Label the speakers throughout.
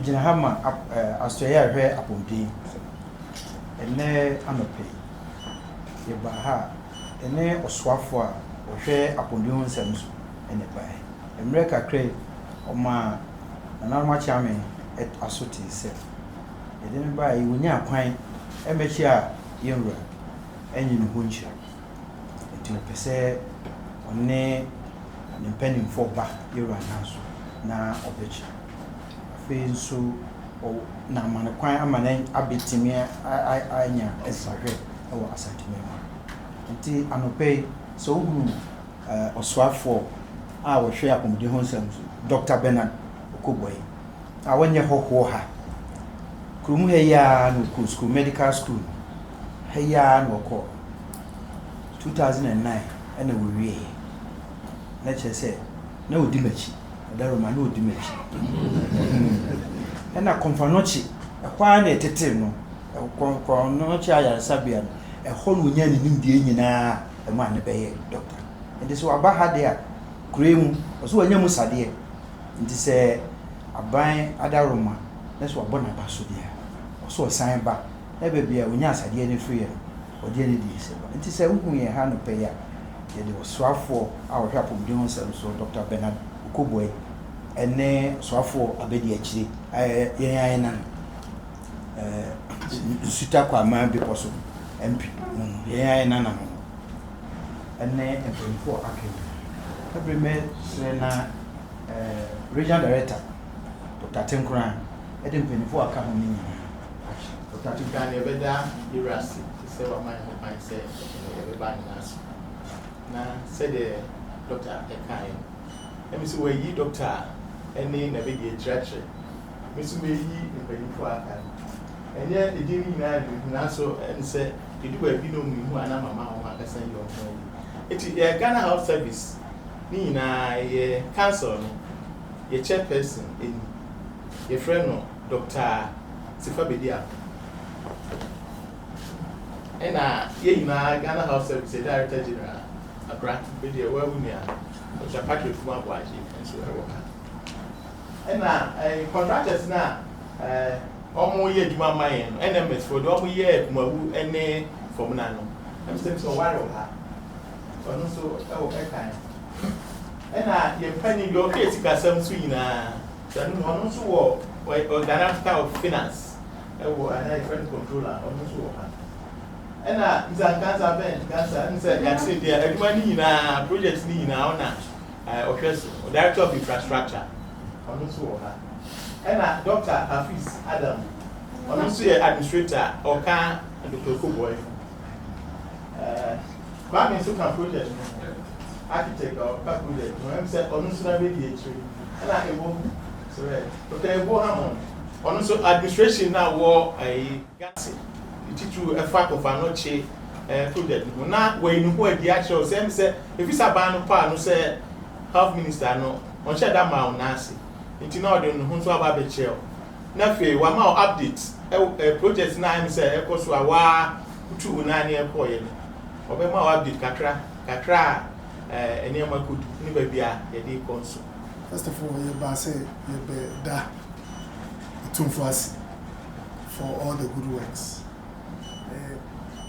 Speaker 1: Megyina ha ma asoɛeɛ a ɛhwɛ apɔmuden. Ɛnnɛ anɔpa yi, yɛbaa ha a, yɛne ɔsoafoɔ a ɔhwɛ apɔmuden ho nsɛm so na ɛbaeɛ. Mmerɛ kakra yi, ɔmaa Nananom Akyeame aso tee sɛ yɛde no baeɛ yi, ɔnyaa kwan mmɛkyia yɛn wura anyi ne ho nhyira. Nti ɔpɛ sɛ ɔne ne mpanimfoɔ ba yɛn wura nan so na ɔbɛkyia. Afei nso na ama no kwan ama no abɛtumi anya nsrahwɛ wɔ Asanteman mu. Nti anɔpa yi, sɛ wohunu ɔsoafoɔ a ɔhwɛ apɔmuden ho nsɛm so, Dr. Bernard Okoe a wɔnyɛ hɔhoɔ ha. Kurom ha yi ara na ɔkɔɔ school, medical school no. Ha yi ara na ɔkɔɔ. 2009 ɛna wɔwieeɛ. Na kyerɛ sɛ na ɔdi m'akyi. Ɔdaroma na ɔdi m'akyi. Ɛna Komfo Anokye, ɛhɔ ara na ɛtetee no. Komfo Anokye ayaresabea no, ɛhɔ na ɔnyaa ne nimdeɛ nyinaa ɛmaa no bɛyɛ doctor. Nti sɛ waba ha deɛ a, kuro yi mu, ɔsɛ wanya mu sadeɛ. Nti sɛ aban adaworoma na sɛ wabɔ n'aba so deɛ a, ɔsɛ ɔsan ba na baabi a ɔnya asadeɛ no firiɛ no, ɔde anidie sɛ ba. Nti sɛ wohu yɛn ha anɔpa yi a, yɛde ɔsoafoɔ a ɔhwɛ apɔmuden ho nsɛm so, Dr. Bernard Okoe ɛne ɔsoafoɔ abadiakyire a yɛn ayɛ na no, Nsuta Kwaman Bepɔ so MP no, yɛn ayɛ nana no, ɛne mpanyinfoɔ a aka nyinaa. Ɛbere mɛsrɛ na regional director Dr. Tenkoran ɛde mpanyinfoɔ a aka ho no nyinaa ahyɛ.
Speaker 2: Dr. Tenkoran, yɛbɛda yɛwura ase sɛ wama yɛn ho kwan sɛ yɛbɛba ne nan so. Na sɛdeɛ doctor ɛkaeɛ no, ɛmi sɛ wɔayi doctor ɛne n'abɛdi akyerɛkyerɛ. Me nso meyi mpanyinfoɔ a aka no. Ɛnyɛ edin no nyinaa na mehu, nanso ɛne sɛ edu baabi na ɔmo hu a na mama wɔn ankasa yi wɔn ho adi. Eti yɛ Ghana Health Service ne nyinaa yɛ council no, yɛ chairperson ɛni. Yɛfrɛ no Dr. Sifa Bediako. Ɛna yɛn nyinaa Ghana Health Service yɛ Director General Akora bɛdeɛ wawu nua Dr. Patrick Kuma Aboagye nso ɛwɔ ha. Ɛna contractors na wɔn yɛ adwuma ma yɛn no, NMS foɔ deɛ wɔn yɛ Kumawu ne Fomena no, ɛm sɛ ɔware wɔ ha, ɔno nso ɛwɔ ɛkan. Ɛna yɛn panyin deɛ ɔhwɛ sikasɛm so nyinaa, sanu ɔno nso wɔ ɔ Director of Finance ɛwɔ ana yɛfrɛ no controller, ɔno nso wɔ ha. Ɛna Nsa Ben Nkansa, ɛn sɛ yɛate deɛ adwuma no nyinaa, project no nyinaa ɔna ɔhwɛ so, Director of Infrastructure, ɔno nso wɔ ha. Ɛna Dr. Hafiz Adam, ɔno nso yɛ administrator, ɔka Dr. Okoe. Kwame nso ka project no, architect a ɔka project no, ɛm sɛ ɔno nso na bɛdi akyire. Ɛna Ebo, sorry, Dr. Ebo Hammond, ɔno nso administration na wɔ ɛyi Gase, titiri ɛfa Komfo Anokye project no ho. Na wɔyi ne ho adi akyerɛ wo sɛ ɛm sɛ efisa ban no paa no sɛ health minister no, ɔnhyɛ da ma wo n'ase. Nti na ɔde ne ho nso aba abɛkyerɛ wo. Na afei wama wo update ɛwɔ project na ɛm sɛ ɛkɔ so a waa kutu wo nan ne ɛkɔɔyɛ no. Ɔbɛma wo update kakra kakra a nneɛma kodu ne baabi a yɛde kɔ nso.
Speaker 3: First of all, yɛba sɛ yɛbɛda Otumfoɔ ase for all the good works.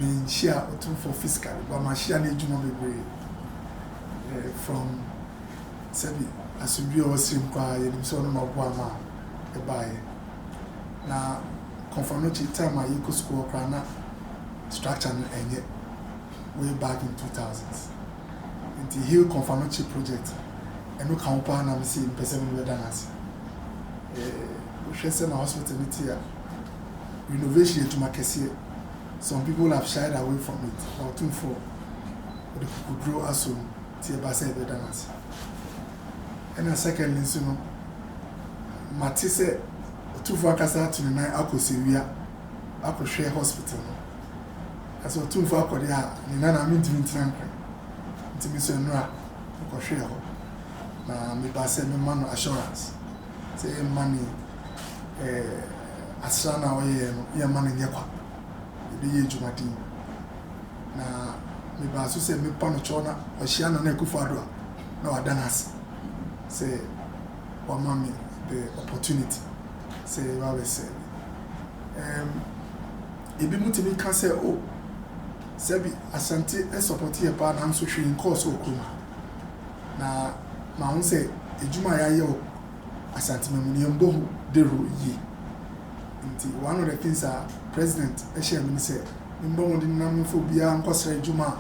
Speaker 3: Menhyia Otumfoɔ physically, but mahyia n'adwuma bebree. From sɛbi asomdwe a ɔwɔ sirim koraa, yɛnim sɛ ɔno na ɔboa ma ɛbaeɛ. Na Komfo Anokye, time a yɛkɔ school koraa na structure no ɛnyɛ way back in 2000s. Nti Heal Komfo Anokye project ɛno ka ho paa na mesi mpɛ sɛ mebɛda no ase. Wohwɛ sɛ na hospital no ti a, renovation adwuma kɛseɛ. Some people have shied away from it, but Otumfoɔ ɔde kukuduro aso mu, nti ɛba sɛ yɛbɛda no ase. Ɛna secondly nso no, mate sɛ Otumfoɔ ankasa ato ne nan akɔ Sewia akɔhwɛ hospital no. Ɛsɛ Otumfoɔ akɔ deɛ a, ne nana mentumi ntena nkran. Nti me nso nnora mekɔhwɛɛ hɔ. Na meba sɛ mema no assurance sɛ yɛmma ne asra no a ɔyɛɛ no, yɛmma no nyɛ kwa. Yɛbɛyɛ adwumaden. Na mebaa so sɛ mepa no kyɛw na ɔhyia Nana Akufo-Addo a na wada no ase sɛ wama me the opportunity. sɛ yɛba abɛ serve. Ɛɛm ebinom tumi ka sɛ oh sɛbi Asante sɔpɔte yɛ paa nanso hwee nkɔɔ so wɔ kurom ha. Na mahu sɛ adwuma a yɛayɛ wɔ Asanteman mu no yɛmbɔ ho dawuro yie. Nti one of the things a President hyɛɛ me ne sɛ memmɔ mmɔden na memfa obiara nkɔsrɛ adwuma a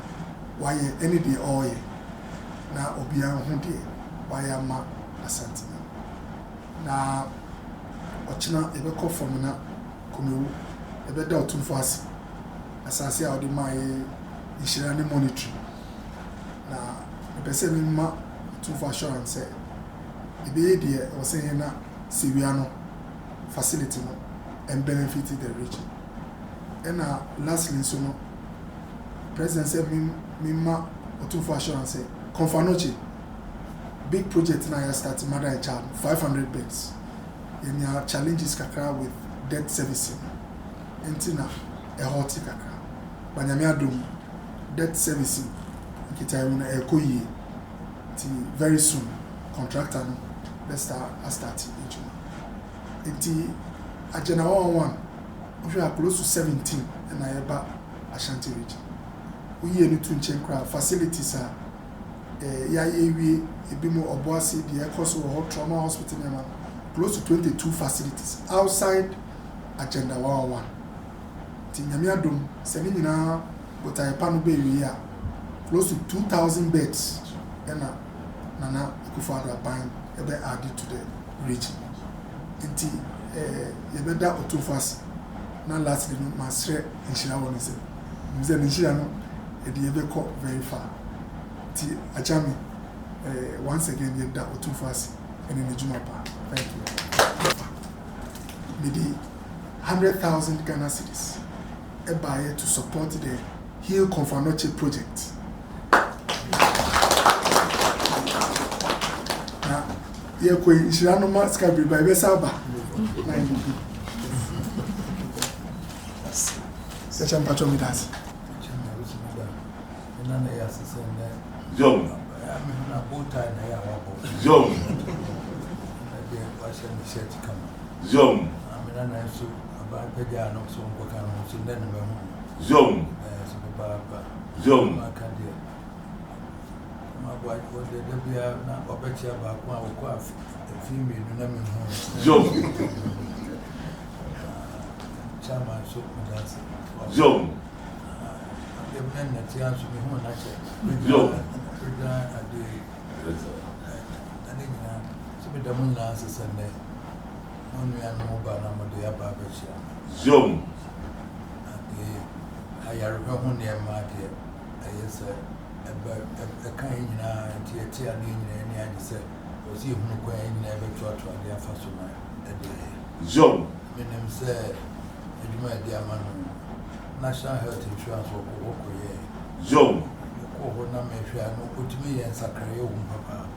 Speaker 3: wayɛ ne deɛ ɔreyɛ na obiara nhu deɛ wayɛ ama Asanteman. Na ɔkyena yɛbɛkɔ Fɔmena, Kumewu, yɛbɛda Otumfoɔ ase, asase a ɔde maa yɛn nhyira ne monetary. Na mepɛ sɛ mema Otumfoɔ assurance sɛ yɛbɛyɛ deɛ ɛwɔ sɛ yɛyɛ na Sewia no facility no ɛmbenefit the region. Ɛna lastly nso no, President sɛ me mema Otumfoɔ assurance sɛ Komfo Anokye big project no a yɛ start mother and child no 500 beds, yɛnya challenges kakra with debt servicing no nti na ɛhɔ te kakra, but Nyame adom debt servicing nkitae mu no ɛrekɔ yie nti very soon contractor no bɛ start astart adwuma. Nti Agenda 111 wohwɛ a close to 17 na ɛba Ashanti region. Woyie no to nkyɛn koraa facilities a eh, yɛayɛ awie, ebi mu Ɔboase deɛ ɛkɔ so wɔ hɔ, trauma hospital nneɛma no, close to 22 facilities outside Agenda 111. Nti Nyame adom sɛ ne nyinaa botaeɛ pa no bɛwie a, close to 2,000 beds ɛna Nana Akufo-Addo aban ɛbɛ add to the region. Nti eh, yɛbɛda Otumfoɔ ase na lastly no masrɛ nhyira wɔ ne nsam. Menim sɛ ne nhyira no ɛde yɛbɛkɔ very far. Nti Akyame, eh, once again yɛda Otumfoɔ ase ɛne n'adwuma pa. Thank you. Mede 100,000 Ghana cedis ɛbaeɛ to support the Heal Komfo Anokye project. Na yɛkɔ yi nhyira no ma sika bebree ba yɛbɛsa aba na yɛde bi. Sɛ kyɛ mpatwɔ mi da ase.
Speaker 4: Zom. Zom. Zom. Zom. Zom. Zom. Zom. Zom. Zom.
Speaker 5: Ayarehwɛ ho nneɛma deɛ ɛyɛ sɛ ɛbɛ ɛka yɛn nyinaa nti yɛte adeɛ nyinaa ani agye sɛ wɔsi ehunu kwan yɛn nyinaa bɛtoatoa adeɛ afa so na ɛde ayɛ.
Speaker 4: Zom.
Speaker 5: Menim sɛ adwuma a yɛde ama no National Health Insurance wɔkɔ hɔ kɔyɛɛ.
Speaker 4: Zom.
Speaker 5: Mekɔɔ hɔ na mehwɛ a no ɔtumi yɛ nsakraeɛ wɔ mu papaapa.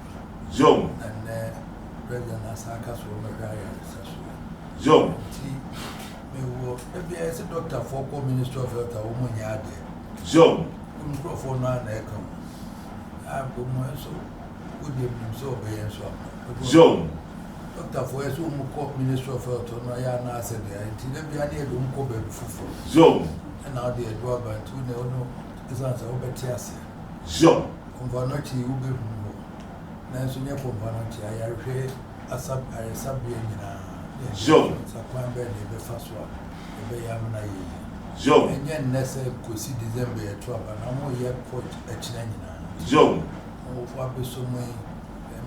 Speaker 4: Zom.
Speaker 5: Na nnɛ President asan aka so ɔmmɛhwɛ ayaresa so.
Speaker 4: Zom.
Speaker 5: Nti mewɔ da biara sɛ dɔktafoɔ kɔ Ministry of Health a wɔn nyɛ adeɛ.
Speaker 4: Zom.
Speaker 5: Wɔn nkurɔfoɔ no ara na ɛka ho. A wɔn nso wodeɛ menim sɛ ɔbɛyɛ nso ama.
Speaker 4: Zom.
Speaker 5: Dɔktafoɔ yɛ sɛ wɔn kɔ Ministry of Health no ayɛ anaasɛ deɛ nti da biara ne yɛde wɔn kɔ baabi foforɔ.
Speaker 4: Zom.
Speaker 5: Ɛna ɔde ɛdo aba nti wo na ɔno ɛsiane sɛ wobɛte aseɛ.
Speaker 4: Zom.
Speaker 5: Komfo Anokye wobɛhunu hɔ nanso nyɛ Komfo Anokye ayarehwɛ asa ayaresabea nyinaa ne yɛde
Speaker 4: Zom.
Speaker 5: sɛ kwan bɛn na yɛbɛfa so a yɛbɛyɛ amena yɛ yie.
Speaker 4: Zom.
Speaker 5: Ɛnyɛ nnɛ sɛ kɔsi December yɛto aba na wɔyɛ kɔ akyina nyinaa.
Speaker 4: Zom.
Speaker 5: Wabɛsɔ mu yi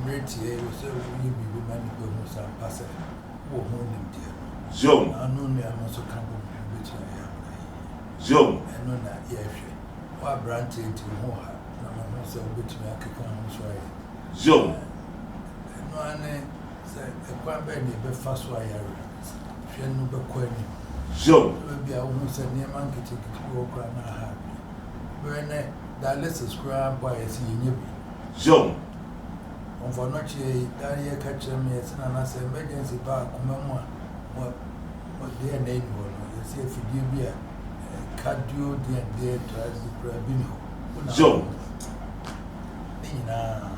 Speaker 5: mmerɛ tie wɔ sɛ woyɛ biribi ma nnipa hu sɛ ampa sɛ wowɔ ho nimdeɛ no.
Speaker 4: Zom.
Speaker 5: Na ano nua no nso ka bom wobɛtumi ayɛ amena yie.
Speaker 4: Zom.
Speaker 5: Ɛno na yɛhwɛ. Wo aberanteɛ nti wo ho ha na mahu sɛ wobɛtumi akeka ho so ayɛ.
Speaker 4: Zom.
Speaker 5: Ɛno ara ne sɛ ɛkwan bɛn na yɛbɛfa so ayare hwɛ no bɛkɔ anim.
Speaker 4: Zom.
Speaker 5: Baabi a wohu sɛ nneɛma nketenkete bi wɔ koraa na aha adwene. Bɛyɛ nɛ dialysis koraa mpo a yɛsɛ yɛnyɛ bi.
Speaker 4: Zom.
Speaker 5: Komfo Anokye yi da yɛka kyerɛ me yɛsɛ nana sɛ emergency ba akoma mu a mo mo deɛ na ɛni hɔ no yɛsɛ afidie bi a cardio deɛ deɛ tra bi koraa bi ni hɔ. Wo na
Speaker 4: Zom.
Speaker 5: Ne nyinaa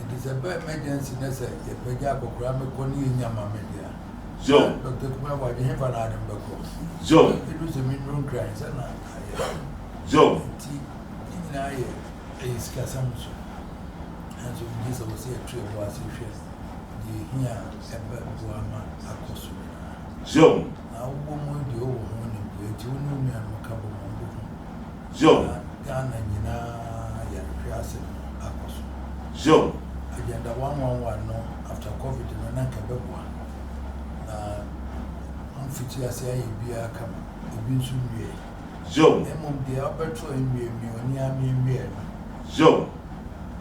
Speaker 5: nti sɛ bɛ emergency na sɛ yɛpɛgya akɔkora mekɔ ne yɛnya ma me deɛ a.
Speaker 4: Zoom.
Speaker 5: Dr. Kumar Waje hefa na ade mbɛkɔ.
Speaker 4: Zoom.
Speaker 5: Edu sɛ mennuru Nkran sɛ na ayɛ.
Speaker 4: Zoom.
Speaker 5: Nti ne nyinaa yɛ ɛyɛ sikasɛm so. Nanso megye sɛ wɔ sɛ yɛto yɛn bo ase hwɛ deɛ ɛhia a ɛbɛboa ma akɔ so nyinaa.
Speaker 4: Zoom.
Speaker 5: Na wobɔ mu deɛ wowɔ ho nimdeɛ nti wo ne wo nuanom ka bɔ mu a wobɛhu.
Speaker 4: Zoom.
Speaker 5: Na Ghana nyinaa yɛrehwɛ asɛm no akɔ so.
Speaker 4: Zoom.
Speaker 5: Agenda 111 no after covid no na nka ɛbɛboa na mfiti ase ayɛ biara kama ebi nso nwie.
Speaker 4: Zoom.
Speaker 5: Na mmom deɛ wobɛto a nwie mi ɔni ame nwie no.
Speaker 4: Zoom.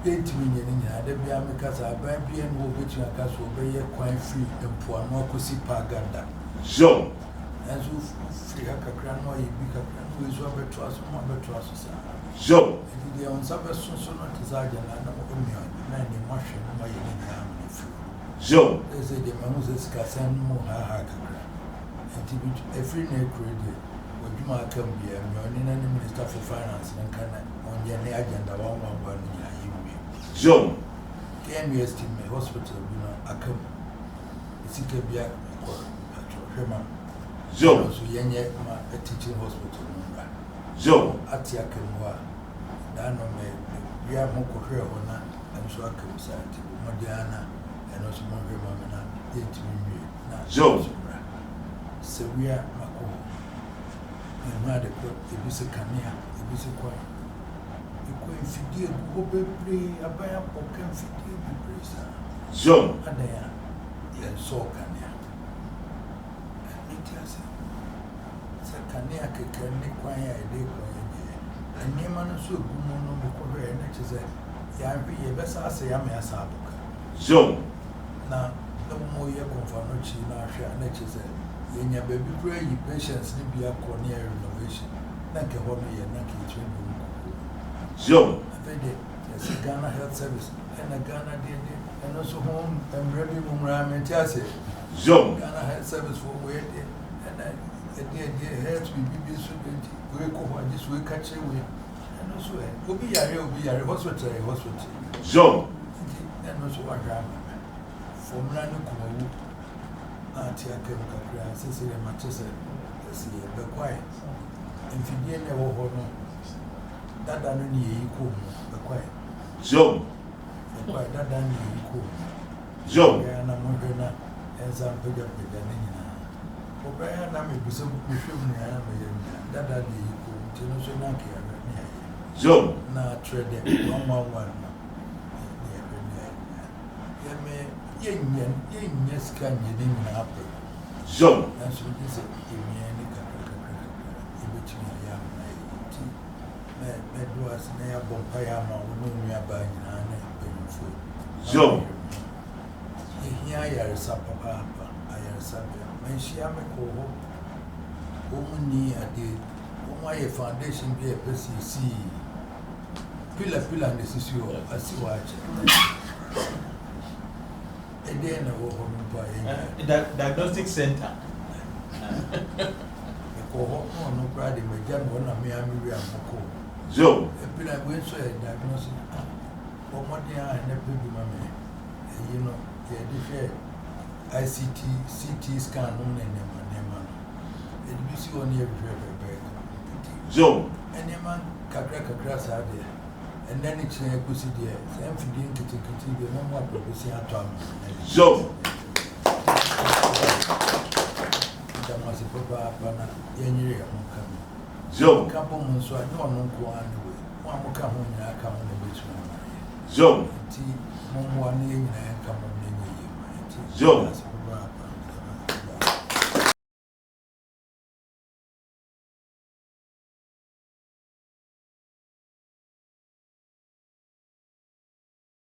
Speaker 5: Yɛntumi nyɛ ne nyinaa. Da biara meka sɛ aban biara nni hɔ a obɛtumi aka sɛ ɔbɛyɛ kwan firi mpoano akɔsi Paga da.
Speaker 4: Zoom.
Speaker 5: Nanso wofiri ha kakra na wayɛ bi kakra na wei nso abɛtoa so na wabɛtoa so saa.
Speaker 4: Zoom.
Speaker 5: Nti deɛ wo nsa bɛso so no te sɛ agyana na wɔamia na ɛne moahwɛ na moayɛ ne nyinaa ama no afiri hɔ.
Speaker 4: Zoom.
Speaker 5: Sɛ deɛ mahu sɛ sikasɛm no mu haahaa kakra. Nti ɛfiri na ɛkure deɛ w'adwuma aka mu biara mmea ɔne na ne Minister for Finance no nka na ɔnyɛ ne agenda 111 no nyinaa yɛnwie.
Speaker 4: Zoom.
Speaker 5: KNUST me hospital bi no aka mu. Sika bi akɔ atwerɛhwɛ ma.
Speaker 4: Zoom.
Speaker 5: Nso yɛnyɛ ma teaching hospital no mmra.
Speaker 4: Zoom.
Speaker 5: Ate aka mu a daa no me wia ho kɔhwɛɛ hɔ na nso aka mu saa nti bɔ mmɔden ara na ɛno nso monhwɛ ma me na yɛntumi nwie na
Speaker 4: Zoom.
Speaker 5: nso mmra. Sɛ wia makɔ hɔ. Mehu ade kɔ ebi sɛ kanea, ebi sɛ kwan. Ekɔ mfidie gu hɔ bebree, aban abɔ ka mfidie bebree saa.
Speaker 4: Zoom.
Speaker 5: Adan a yɛnsɔɔ kanea. Mente ase sɛ kanea kɛkɛ ne kwan a yɛde kɔ yɛ deɛ. Nneɛma no nso egu mu no mekɔhwɛɛ na kyerɛ sɛ yɛanhwɛ yie yɛbɛsa asɛe ama yɛasa abɔ ka.
Speaker 4: Zoom.
Speaker 5: Na na wɔyɛ kɔmfoanɔkye na ahwɛ a na kyerɛ sɛ yɛnya baabi koraa yi patients no bi akɔ ne yɛ renovation na nka ɛhɔ no yɛ na nka yɛtumi de wɔn kɔ kurom.
Speaker 4: Zoom.
Speaker 5: Afei deɛ yɛse Ghana Health Service ɛna Ghana deɛ deɛ ɛno nso ho mmerɛ bi mu mmara mente aseɛ.
Speaker 4: Zoom.
Speaker 5: Ghana Health Service foɔ wei deɛ ɛna ɛdeɛ deɛ health biribi bi nso deɛ nti wei kɔ hɔ agye so wei ka kyerɛ wei ɛno nso ɛ obi yare obi yare hospital yɛ hospital.
Speaker 4: Zoom.
Speaker 5: Nti ɛno nso wahwɛ ama me fɔmuna ne kumawu na ate aka mu kakra sese deɛ mate sɛ ɛsi yɛ bɛkwae mfidie na ɛwɔ hɔ no dada no ne yɛyi kɔɔ mu bɛkwae.
Speaker 4: Zoom.
Speaker 5: Bɛkwae dada ne yɛyi kɔɔ mu.
Speaker 4: Zoom.
Speaker 5: Bɛyɛ na mohwɛ na ɛnsa mpagyapagya ne nyinaa. Wɔbɛyɛ na mebisa mehwɛ mu nyinaa na meyɛ nyinaa dada ne yɛyi kɔɔ mu nti no nso na nka yɛhwɛ ne yɛayɛ.
Speaker 4: Zoom.
Speaker 5: Na akyerɛ dɛ 111 no ne yɛhwɛ ne yɛayɛ nyinaa. Yɛmɛ yɛnyɛ yɛnyɛ sika nyɛ ne nyinaa pɛ.
Speaker 4: Zoom.
Speaker 5: Nanso gye sɛ yɛmia ne kakra kakra kakra yɛbɛtumi ayɛ ama no ayɛ nti mɛ mɛdo ase na yɛabɔ mpaeɛ ama wo ne wo nuabaa nyinaa ne mpanyimfoɔ.
Speaker 4: Zoom.
Speaker 5: Yɛhia ayaresa papaapa, ayaresabea. Manhyia me kɔɔ hɔ. Wɔn nni adeɛ. Wɔn ayɛ foundation bi a ɛpɛ sɛ yɛsi pillar pillar na esisi hɔ asi hɔ akyɛ. Ɛdeɛn na ɛwɔ hɔ no mpo a yɛnyɛ.
Speaker 2: Diagnostic center.
Speaker 5: Mekɔɔ hɔ na ɔno koraa de magya no hɔ na me ara me wie a mokɔɔ.
Speaker 4: Zoom.
Speaker 5: Pillar wei nso yɛ diagnostic. Ah, bɔ mmɔden a ɛnɛ pɛ bi ma me. Ɛyi no yɛde hwɛ ICT, CT scan nom ne nneɛma nneɛma no. Yɛde bi si hɔ ne yɛhwehwɛ bɛbɛɛ ka. Nti
Speaker 4: Zoom.
Speaker 5: nneɛma kakra kakra saa deɛ ɛnɛ ne kyerɛ kɔsi deɛ saa mfidie nketenkete deɛ mɛmo apɛbɛsi atɔ ama me.
Speaker 4: Zoom.
Speaker 5: Da mo ase papaapa na yɛnyere yɛn ho nka no.
Speaker 4: Zoom.
Speaker 5: Ka bɔ mu nso a nyɛ ɔno nko ara ne wei. Mo a moka ho nyinaa ka ho na ɛbɛtumi ama ayɛ.
Speaker 4: Zoom.
Speaker 5: Nti mommoa na yɛn nyinaa yɛnka mmom na ɛnyɛ yie ma yɛn. Nti
Speaker 4: Zoom.
Speaker 5: ase.